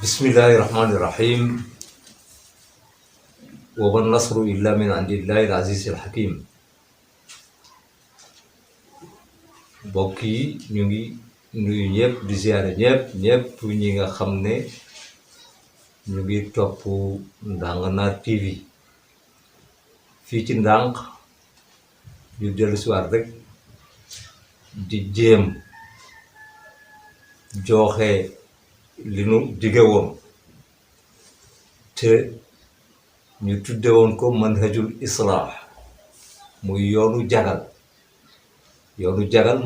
bismillahi rahmani rahim wa man nasru illa min indillahi al-aziz al-hakim. mbokk yi ñu ngi nuyu ñëpp di ziare ñëpp ñi nga xam ne ñu ngi topp Ndanghnar TV fii ci ndànk ñu dellu si waat rek di jéem joxe li nu dige woon te ñu tudde woon ko manhajul islah, muy yoonu jagal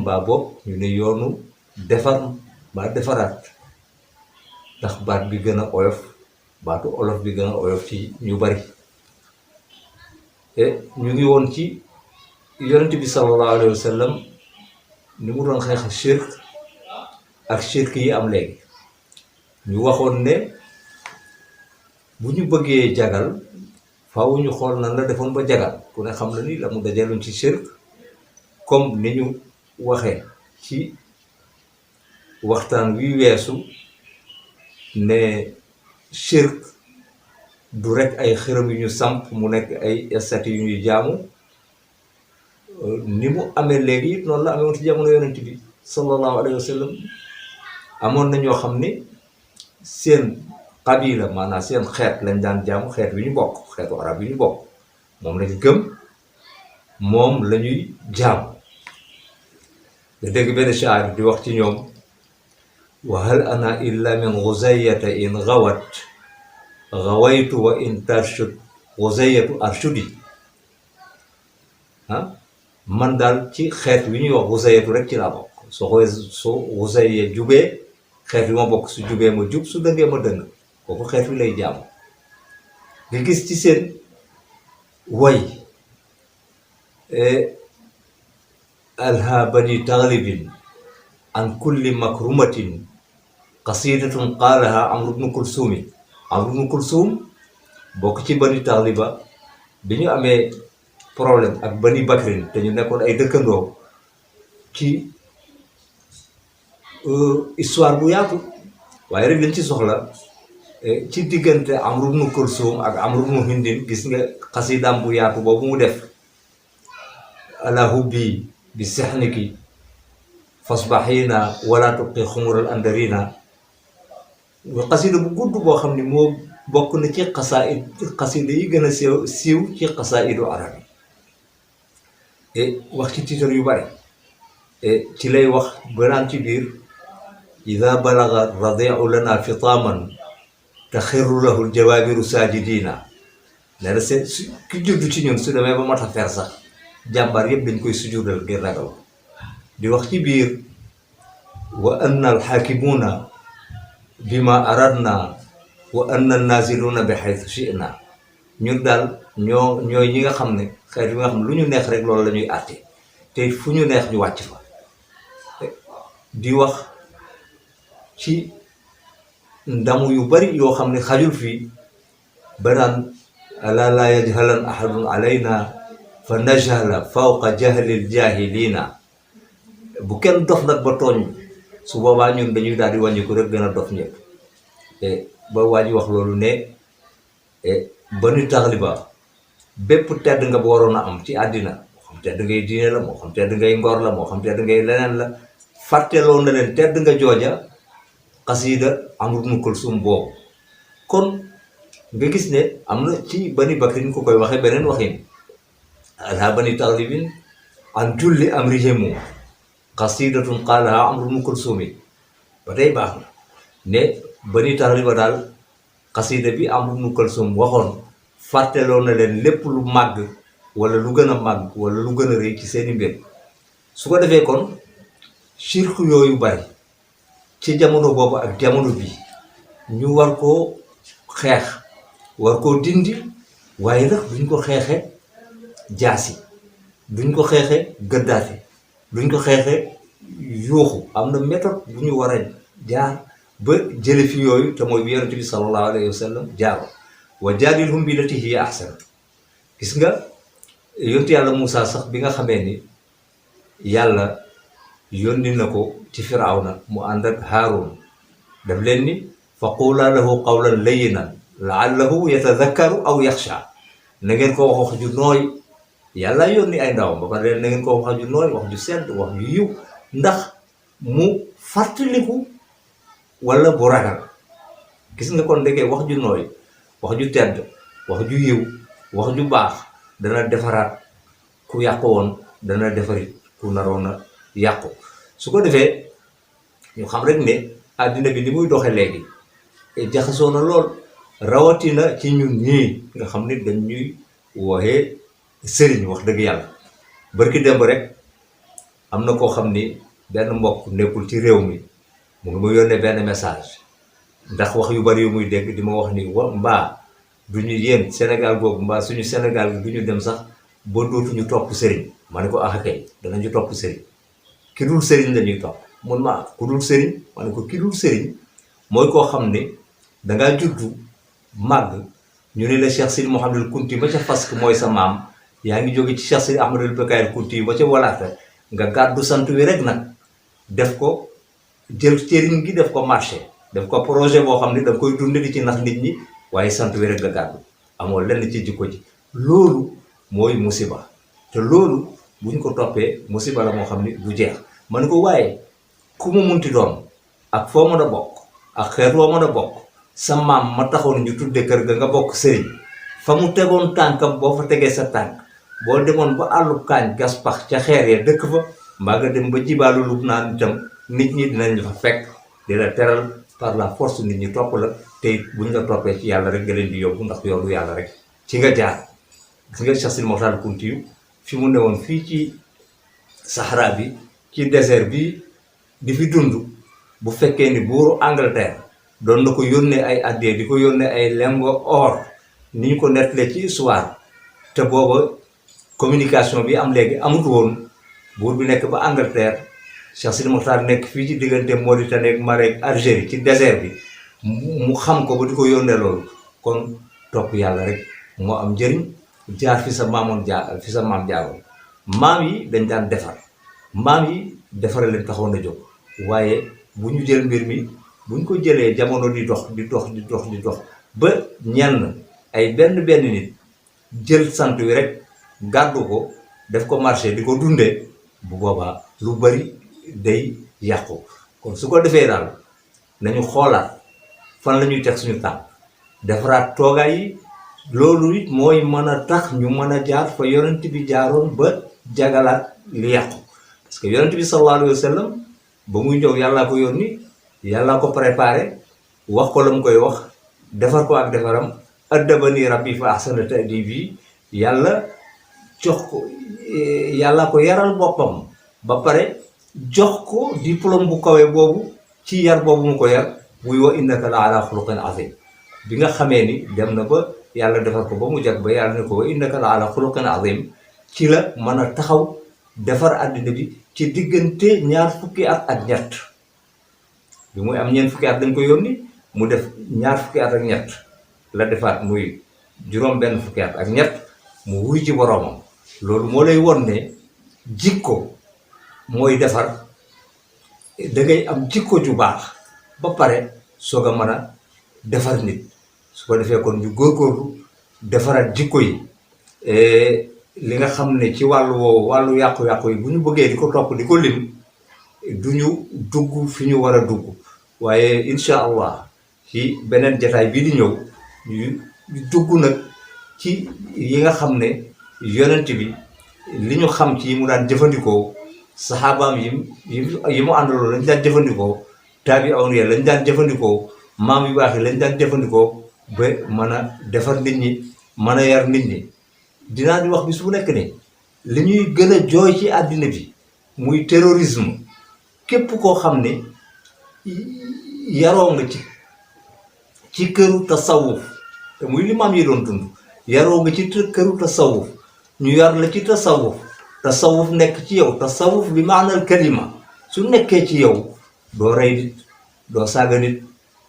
mbaa bopp ñu ne yoonu defar mbaa defaraat, ndax baat bi gën a oyof, baatu olof bi gën a oyof ci ñu bari. te ñu ngi woon ci yonent bi sallallahu alayhi wa sallam ni mu doon xeex shirk ak shirk yi am léegi. ñu waxoon ne bu ñu bëggee jagal faaw ñu xool nan la defoon ba jagal. ku ne xam na ni la mu dajaloon ci shirk, comme ni ñu waxee ci waxtaan wi weesu ne shirk du rek ay xërëm yu ñu samp mu nekk ay stati yu ñuy jaamu. ni mu amee léegi noonu la amee woon ci jamono yonent bi sallallahu alayhi wa sallam. amoon na ñoo xam ni seen qabila, maanaam seen xeet lañ daan jaamu, xeet wi ñu bokk, xeetu arab yi ñu bokk, moom lañ gëm, moom la ñuy jaamu. nga dégg benn shaar di wax ci ñoom: wa hal ana illa min ghuzayyata in ghawat ghawaytu wa in tarshud ghuzayyatu arshudi. man daal ci xeet wi ñuy wax ghuzayyatu rek ci laa bokk. soo Ghuzayya jubee, xeet wi ma bokk su jubee ma jub, su dëngee ma dëng. kooku xeet wi lay jaamu. nga gis ci seen way alha bani taglibin an kulli makrumatin qasidatun qaalaha Amru bnu Kulsumi. Amru bnu Kulsum bokk ci bani tagliba. bi ñu amee problème ak bani Bakrin te ñu nekkoon ay dëkkandoo ci histoire bu yaatu, waaye rek lañ ci soxla ci diggante Amru bnu Kulsum ak Amru bnu Hindin. gis nga xasidaam bu yaatu boobu mu def: ala hubbi bi sexniki fasbaxiina wala tubqi xumural andarina. xasida bu gudd boo xam ni moo bokk na ci xasida yi gën a siiw ci xasaidu arab yi. wax ci tiitar yu bari. ci lay wax banaan ci biir: ida balaga radiu lana fitaaman taxirru lahu ljawaabiru saajidina. ne la seen ki juddu ci ñun su demee ba mat a fer sax jàmbaar yëpp dañ koy sujudal ngir ragal. di wax ci biir: wa anna alxaakimuuna bima aradna wa anna naziluuna bi xaytu shina. ñun daal ñooy ñi nga xam ne xeet yi nga xam ne lu ñu neex rek loolu la ñuy àtte, te fu ñu neex ñu wàcc fa. di wax ci ndamu yu bari yoo xam ne xajul fii ba naan: ala laa yajhalan ahadun alayna fa najhala fawqa jahlil jahilina. bu kenn dof nag ba tooñ, su boobaa ñun dañuy daal di wàññi ko rek gën a dof ñëpp. ba waa ji wax loolu ne bani tagliba bépp tedd nga ba waroon a am ci àddina, moo xam tedd ngay diine la, moo xam tedd ngay ngor la, moo xam tedd ngay leneen la, fàtteloo na leen tedd nga jooja xasida Amru bnu Kulsum boobu. kon nga gis ne am na ci bani Bakrin ku koy waxee beneen waxin: alha bani taglibin an julli amrihimu qasidatun qaalaha Amru bnu Kulsumi. ba tey baax na ne bani tagliba daal xasida bi Amru bnu Kulsum waxoon fàtteloo na leen lépp lu màgg wala lu gën a màgg wala lu gën a rëy ci seeni mbir. su ko defee kon shirk yooyu bari ci jamono boobu ak jamono bi ñu war koo xeex, war koo dindi, waaye nag duñ ko xeexe jaasi, duñ ko xeexe gëddaate, duñ ko xeexe yuuxu. am na méthode bu ñu war a jaar ba jële fi yooyu, te mooy bi yonent bi sallallahu alayhi wa sallam jaaro: wa jaadilhum billati hiya ahsan. gis nga yonent yàlla Moussa sax bi nga xamee ni yàlla yónni na ko ci Firawna mu ànd ak Haarun, daf leen ni fa qula lahu qawlan layyinan la'allahu yatadhakkaru aw yaxsha na ngeen ko wax ju nooy yàlla yónni ay ndawam ba pare na ngeen ko wax ju nooy wax ju sedd wax ju yiw ndax mu fàttaliku wala bu ragal. gis nga kon ndeke wax ju nooy wax ju tedd wax ju yiw wax ju baax dana defaraat ku yàqu woon dana defarit ku naroon a yàqu. su ko defee ñu xam rek ne àddina bi ni muy doxe léegi jaxasoo na lool rawatina ci ñun ñii nga xam ne dañ ñuy wooxee sëriñ wax dëgg yàlla. barki démb rek am na koo xam ni benn mbokk nekkul ci réew mi mu ngi ma yónnee benn message ndax wax yu bari yu muy dégg di ma wax ni mbaa du ñu yéen Sénégal googu mbaa suñu Sénégal gi du ñu dem sax ba dootuñu topp sëriñ. ma ne ko kay danañu topp sëriñ ki dul sëriñ lañuy topp. mun ma ku dul sëriñ ma ne ko ki dul sëriñ mooy koo xam ne dangaa juddu màgg ñu ne la Cheikh Sidi Mouhamadul Kunti ba ca Fask mooy sa maam yaa ngi jóge ci Cheikh Sidi Ahmadul Bakayil Kunti ba ca Walaata nga gàddu sant wi rek nag def ko jël cëriñ gi def ko marché def ko projet boo xam ne da nga koy dund di ci nax nit ñi waaye sant wi rek nga gàddu amoo lenn ci jikko ji. loolu mooy musiba te loolu buñ ko toppee musiba la moo xam ne du jeex. ma ne ko waaye ku mu munti doon ak foo mën a bokk ak xeet woo mën a bokk sa maam ma taxoon ñu tudde kër ga nga bokk sëriñ fa mu tegoon tànkam boo fa tegee sa tànk boo demoon ba àllu kaañ gas pax ca xeer ya dëkk fa mbaa nga dem ba jibaalu lub naan itam nit ñi dinañ la fa fekk di la teral par la force nit ñi topp la te buñ la toppee ci yàlla rek nga leen di yóbbu ndax yoonu yàlla rek ci nga jaar. gis nga Cheikh Sidi Mokhtar Kounti fi mu newoon fii ci Sahara bi ci désert bi di fi dund bu fekkee ni buuru Angleterre doon na ko yónnee ay addee di ko yónnee ay lingots or ni ñu ko nettalee ci histoire te booba communication bi am léegi amut woon buur bi nekk ba Angleterre Cheikh Sidi Mokhtar nekk fii ci diggante Mauritanie ak Mali ak Algérie ci désert bi mu xam ko ba di ko yónnee loolu kon topp yàlla rek moo am njëriñ jaar fi sa maam jaaroon. maam yi dañ daan defar maam yi defara leen taxoon a jóg waaye bu ñu jël mbir mi buñ ko jëlee jamono di dox ba ñenn ay benn nit jël sant wi rek gàddu ko def ko marché di ko dundee bu boobaa lu bari day yàqu. kon su ko defee daal nañu xoolaat fan la ñuy teg suñu tànk defaraat toogaay yi. loolu it mooy mën a tax ñu mën a jaar fa yonent bi jaaroon ba jagalaat li yàqu parce que yonent bi sallallahu alayhi wa sallam ba muy ñëw yàllaa ko yónni yàllaa ko préparé wax ko la mu koy wax defar ko ak defaram addabani rabbi fa ahsana ta'dibi yàlla jox ko yàllaa ko yaral boppam ba pare jox ko diplôme bu kawe boobu ci yar boobu mu ko yar muy wa innaka la ala xuluqin azim bi nga xamee ni dem na ba yàlla defar ko ba mu jag ba yàlla ne ko wa innaka la ala xuluqin azim ci la mën a taxaw defar àddina bi ci diggante ñaar fukki at ak ñett bi muy am ñeent fukki at dañ ko yónni mu def ñaar fukki at ak ñett la defaat muy juróom benn fukki at ak ñett mu wuy ci boroomam. loolu moo lay won ne jikko mooy defar da ngay am jikko ju baax ba pare soog a mën a defar nit. su ko defee kon ñu góorgóorlu defaraat jikko yi li nga xam ne ci wàllu woowu wàllu yàqu-yàqu yi bu ñu bëggee di ko topp di ko lim du ñu dugg fi ñu war a dugg waaye incha allah ci beneen jataay bii di ñëw ñu dugg nag ci yi nga xam ne yonent bi li ñu xam ci yi mu daan jëfandikoo saxaabaam yi mu àndaloo lañ daan jëfandikoo taabi'oon ya lañ daan jëfandikoo maam yu baax yi lañ daan jëfandikoo ba mën a defar nit ñi mën a yar nit ñi. dinaa di wax bis bu nekk ne li ñuy gën a jooy ci àddina bi muy terrorisme képp koo xam ne yaroo nga ci këru tasawuf te muy li maam yi doon dund yaroo nga ci këru tasawuf ñu yar la ci tasawuf nekk ci yow tasawuf bi maanal kalima su nekkee ci yow doo rey nit doo saaga nit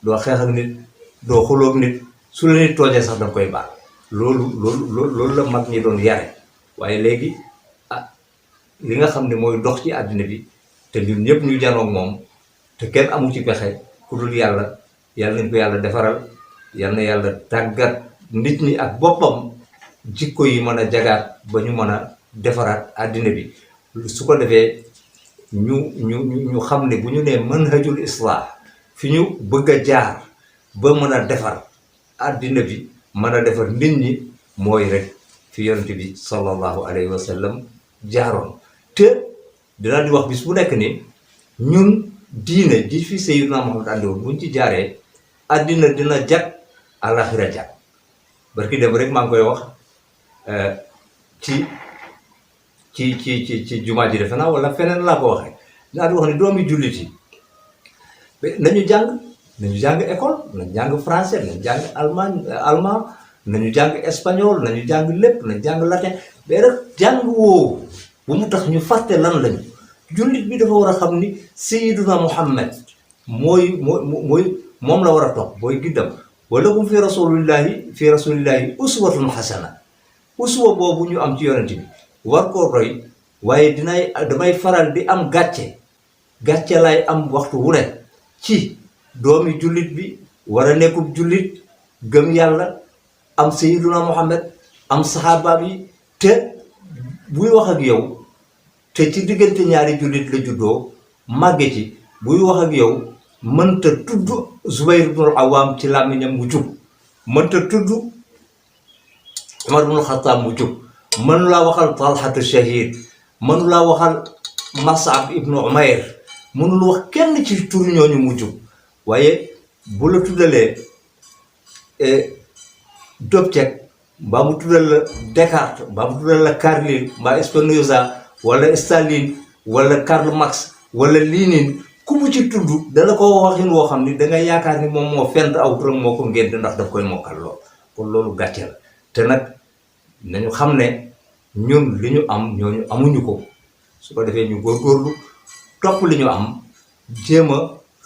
doo xeex ak nit doo xuloog nit su la nit toojee sax danga koy baal loolu la mag ñi doon yare waaye léegi li nga xam ne mooy dox ci àddina bi te ñun ñëpp ñu janoog moom te kenn amu ci pexe ku dul yàlla yàlla nañ ko yàlla defaral, yal na yàlla tàggat nit ñi ak boppam jikko yi mën a jagaat ba ñu mën a defaraat àddina bi. su ko defee ñu xam ne bu ñu nee manhajul islah fi ñu bëgg a jaar ba mën a defar àddina bi, mën a defar nit ñi, mooy rek fi yonent bi sallallahu alayhi wa sallam jaaroon. te dinaa di wax bis bu nekk ni ñun diine ji fi Sayyidina Muhammad andi woon buñ ci jaaree àddina dina jag, àlaxira jag. barki dem rek maa ngi koy wax ci jumaa ji defe naa wala feneen laa ko waxee. dinaa di wax ne doomi jullit yi nañu jàng école, nañu jàng français, nañu jàng allemand, nañu jàng espagnol, nañu jàng lépp, nañu jàng latin. mais rek jàng woowu bu mu tax ñu fàtte lan lañu. jullit bi dafa war a xam ni Sayyiduna Muhammad moom la war a topp, booy giddam. walakum fi rasulillahi uswatun hasana. uswa boobu ñu am ci yonent bi war koo roy, waaye damay faral di am gàcce lay am waxtu wu ne ci doomi jullit bi war a nekkub jullit, gëm yàlla, am Sayyiduna Muhammad, am saxaabaam yi, te buy wax ak yow te ci diggante ñaari jullit la juddoo màgge ci, buy wax ak yow mënta tudd Zubayr ibnul Awaam ci làmmiñam mu jub, mënta tudd Umar ibnul Xattaab mu jub, mënu laa waxal Talhatu Shahid, mënu laa waxal Mus'ab ibnu Umayr, mënul wax kenn ci tur ñooñu mu jub. waaye bu la tuddalee Dobzhac, mbaa mu tuddal la Descartes, mbaa mu tuddal la Carlyle, mbaa Spinoza, wala Staline, wala Karl Marx, wala Lénine, ku mu ci tudd dana ko waxin woo xam ni da nga yaakaar ni moom moo fent aw turam moo ko ngénte ndax daf koy mokkal lool. kon loolu gàcce la. te nag nañu xam ne ñun li ñu am ñooñu amuñu ko. su ko defee ñu góorgóorlu topp li ñu am, jéem a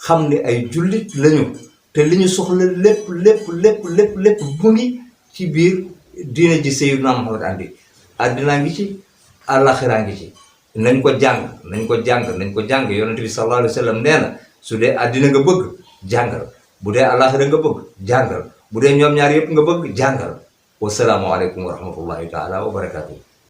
xam ne ay jullit lañu, te li ñu soxla lépp mu ngi ci biir diine ji Sayyidina Muhammad andi. àddinaa ngi ci, àllaxiraa ngi ci. nañ ko jàng. yonent bi sallallahu alayhi wa sallam nee na su dee àddina nga bëgg jàngal, bu dee àllaxira nga bëgg jàngal, bu dee ñoom ñaar yëpp nga bëgg jàngal. wasalaamu aleykum wa rahmatullahi taala wa barakatuh.